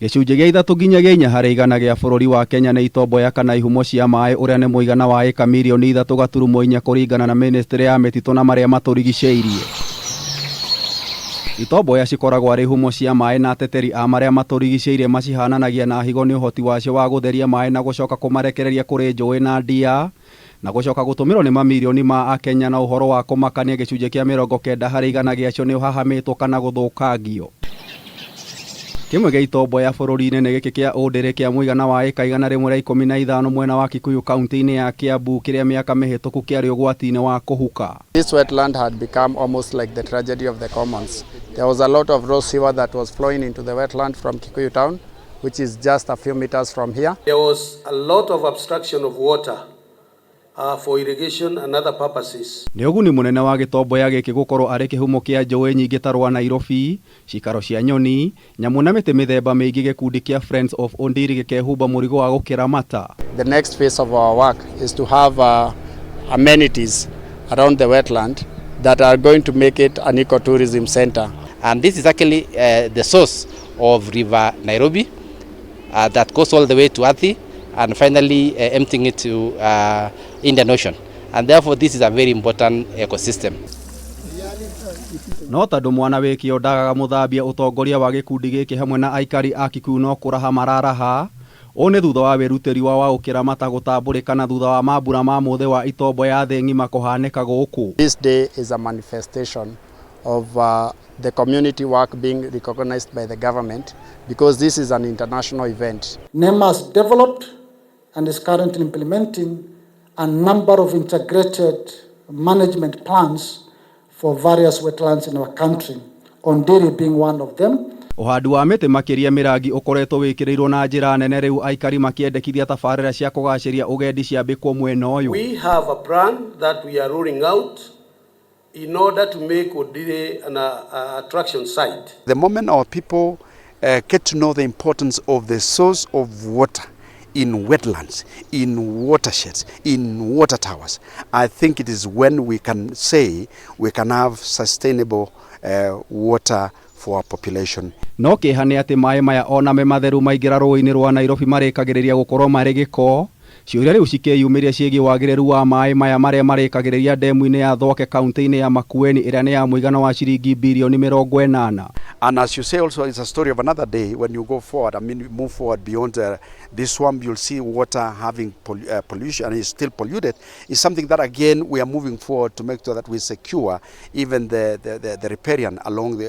Gĩcunjĩ gĩa 3 nginya 4 harĩ igana gĩa bũrũri wa Kenya nĩ itomboya kana ihumo cia maĩ, ũrĩa nĩ mũigana wa ĩka mirioni 3.4 kũringana na ministry ya mĩtitũ na marĩa matũrigicĩirie. Itomboya cikoragwo arĩ ihumo cia maĩ na ateteri a marĩa matũrigicĩirie macihananagia na higo nĩ ũhoti wacio wa gũtheria maĩ na gũcoka kũmarekereria kũrĩ njũĩ na ndia na gũcoka gũtũmĩrwo nĩ mamirioni ma akenya. Na ũhoro wa kũmakania, gĩcunjĩ kĩa 90% gĩacio nĩ ũhahamĩtwo kana gũthũkangio. Kĩmwe gĩa itomboya bũrũri-inĩ nĩ gĩkĩ kĩa Ũndĩrĩ kĩa mũigana wa ĩka 115 mwena wa Kikuyu kaunti-inĩ ya Kiambu, kĩrĩa mĩaka mĩhĩtũku kĩarĩ ũgwati-inĩ wa kũhuka. This wetland had become almost like the tragedy of the commons. There was a lot of raw sewer that was flowing into the wetland from Kikuyu town, which is just a few meters from here. There was a lot of abstraction of water for irrigation and other purposes. Nĩ ũguni mũnene wa gĩtomboya gĩkĩ gũkorwo arĩ kĩhumo kĩa njũĩ nyingĩ ta rwa Nairobi, cikaro cia nyoni, nyamũ na mĩtĩ mĩthemba mĩingĩ. Gĩkundi kĩa Friends of Ondiri gĩkehumba mũrigo wa gũkĩramata. The next phase of our work is to have amenities around the wetland that are going to make it an ecotourism center. And this is actually the source of River Nairobi that goes all the way to Athi and finally emptying it to Indian Ocean. And therefore this is a very important ecosystem. No tondũ mwana wĩ kĩo ndagaga mũthambia, ũtongoria wa gĩkundi gĩkĩ hamwe na aikari a Kikuyu no kũraha mararaha. Ũũ nĩ thutha wa wĩrutĩri wao wa gũkĩramata gũtambũrĩkana thutha wa mambura ma mũthĩ wa itombo ya thĩ ng'ima kũhanĩka gũkũ. This day is a manifestation of the community work being recognized by the government, because this is an international event. NEMA has developed and is currently implementing a number of integrated management plans for various wetlands in our country, Ondiri being one of them. Ũhandi wa mĩtĩ, makĩria mĩrangi, ũkoretwo wĩkĩrĩirwo na njĩra nene, rĩu aikari makĩendekithia tabarĩra cia kũgacĩria ũgendi ciambĩkwo mwena ũyũ. We have a plan that we are rolling out in order to make Ondiri an attraction site. The moment our people get to know the importance of the source of water in wetlands, in watersheds, in water towers, I think it is when we can say we can have sustainable water for our population. No kĩeha nĩ atĩ maĩ maya ona me matheru maingĩra rũĩ-inĩ rwa Nairobi marĩkagĩrĩria gũkorwo marĩ gĩko. Ciũria rĩu cikĩyumĩria ciĩgiĩ wagĩrĩru wa maĩ maya marĩa marĩkagĩrĩria ndemu-inĩ ya Thwake kaunti-inĩ ya Makueni, ĩrĩa nĩ ya mũigana wa ciringi birioni 80. And as you say also, it's a story of another day. When you go forward, I mean, move forward beyond this swamp, you'll see water having pollution and it's still polluted. It's something that, again, we are moving forward to make sure that we secure even the riparian along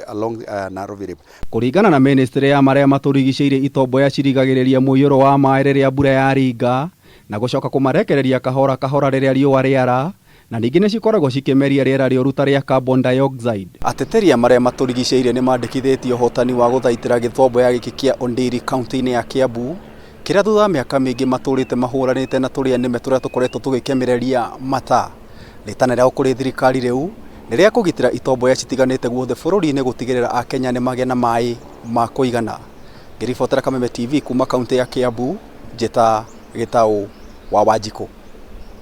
Nairobi River. Kũringana na ministry ya marĩa matũrigicĩirie, itomboya cirigagĩrĩria mũiyũro wa maĩ rĩrĩa mbura yaringa na gũcoka kũmarekereria kahora kahora rĩrĩa riũa rĩara, na ningĩ nĩ cikoragwo cikĩmeria rĩera rĩũru ta rĩa carbon dioxide. Ateteri a marĩa matũrigicĩirie nĩ mandĩkithĩtie ũhotani wa gũthaitĩra gĩtomboya gĩkĩ kĩa Ondiri kaunti-inĩ ya Kiambu, kĩrĩa thutha wa mĩaka mĩingĩ matũrĩte mahũranĩte na tũrĩa nĩme tũrĩa tũkoretwo tũgĩkemereria mata. Rĩtana rĩao kũrĩ thirikari rĩu nĩ rĩa kũgitĩra itomboya citiganĩte guothe bũrũri-inĩ, gũtigĩrĩra akenya nĩ magĩa na maĩ ma kũigana. Ngĩribotera Kameme TV kuma kaunti ya Kiambu, njĩta Gĩtaũ wa Wanjikũ.